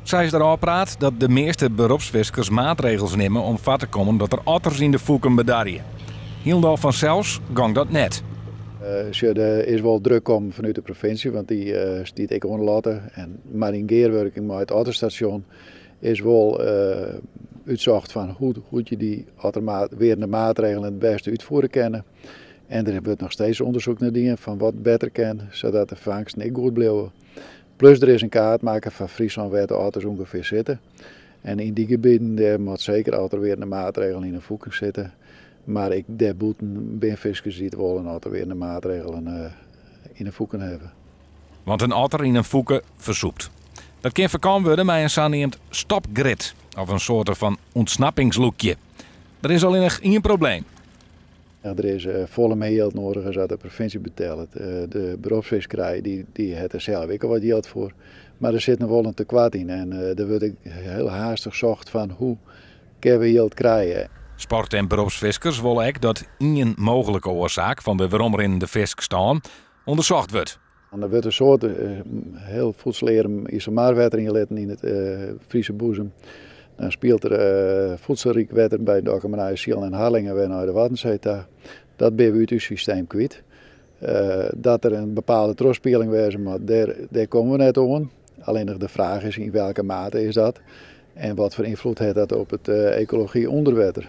Sa is der ôfpraat dat de measte beropsfiskers maatregels nimme om foar te kommen dat der otters yn de fûken bedarje. Hielendal fansels gong dat net. Sjoch, der is wol druk kommen fanút de provinsje, want dy stiet ek oan de latte. En, mar yn gearwurking mei it otterstasjon is wol útsocht fan hoe't je dy otterwearende maatregelen it bêste útfiere kinne. En der wurdt noch steeds ûndersyk nei dien fan wat better kin, sadat de fangsten ek goed bliuwe. Plus der is in kaart makke fan Fryslân wêr't de otters ûngefear sitte. En yn dy gebieten dêr moat seker otterwearende maatregelen yn de fûken sitte. Mar ek dêrbûten binne fiskers dy't wol in otterwearende maatregelen yn de fûken hawwe. Want in otter yn in fûke fersûpt. Dat kin foarkaam wurde mei in saneamd stopgrid of in soarte fan ûntsnappingslûkje. Der is allinnich ien probleem. Der is folle mear jild nedich as dat de provinsje betellet. De beropsfiskerij dy hat der sels ek al wat jild foar. Mar der sit noch wol in tekoart yn en der wurdt ek hiel haastich socht fan hoe kinne we jild krije. Sport en beropsfiskers wolle ek dat ien mooglike oarsaak fan de weromrinnende fiskstân ûndersocht wurdt. Der wurdt in soad hiel voedselearm Iselmarwetter ynlitten yn it Friese boezem. Dan spielt der voedselryk wetter by Dokkumer Nije Silen en Harlingen wer nei de Waddenzee ta. Dat binne we út ús systeem kwyt. Dat der in bepaalde trochspieling wêze moat, dêr komme we net oan. Allinnich de fraach is yn welke mate is dat en wat foar ynfloed hat dat op it ekology ûnder wetter.